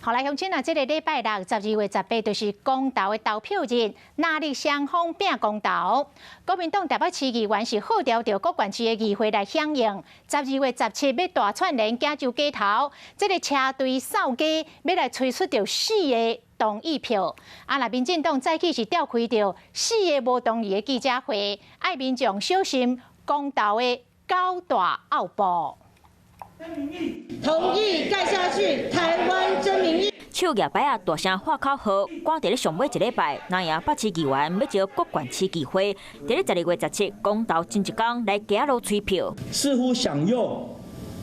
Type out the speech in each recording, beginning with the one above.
好來，鄉親啊，這个禮拜六12月18就是公投的投票日，藍綠雙方拚公投。國民黨台北市議員是號召著各縣市的議會來響應。12月17欲大串連錦州街頭，這个車隊掃街，欲來催出著四个同意票。啊，若民進黨早起是召開著四个無同意的記者會，愛民眾小心公投的九大奧步。同意蓋下去，台灣真民意。手舉牌仔，大聲喊口號，趕佇咧上尾一禮拜，藍營北市議員欲召各縣市議會，佇咧十二月十七公投前一工來街仔路催票。似乎想用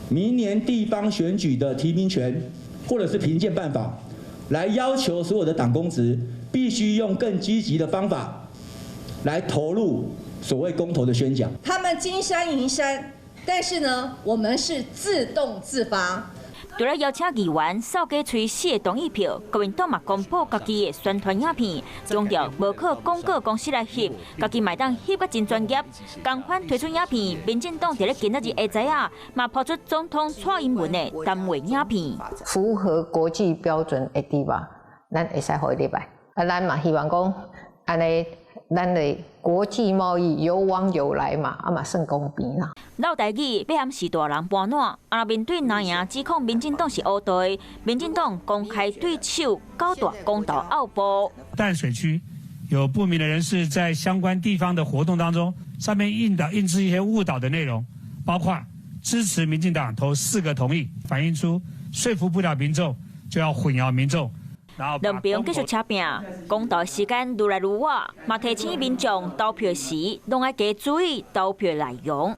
明年地方選舉的提名權，或者是評鑑辦法，來要求所有的黨公職必須用更積極的方法來投入所謂公投的宣講。他們金山銀山。但是呢，我們是自動自發。除了邀請議員掃街催四个同意票，國民黨嘛公布家己的宣傳影片，強調無靠廣告公司來翕，家己嘛會當翕甲真專業。仝款推出影片，民進黨佇咧今仔日下早啊，嘛拋出總統蔡英文的談話影片。符合國際標準的豬肉，咱會使予伊入來。啊，咱嘛希望講，按呢，咱的國際貿易有往有來嘛，啊嘛算公平啦。落台語欲暗示大人搬爛，啊面對藍營指控民進黨是烏隊，民進黨公開對手九大公投奧步。淡水區有不明的人士在相關地方的活動當中，上面印導印製一些誤導的內容，包括支持民進黨投四個同意，反映出說服不了民眾，就要混淆民眾。兩邊繼續車拚，公投時間愈來愈倚，嘛提醒民眾投票時攏愛加注意投票內容。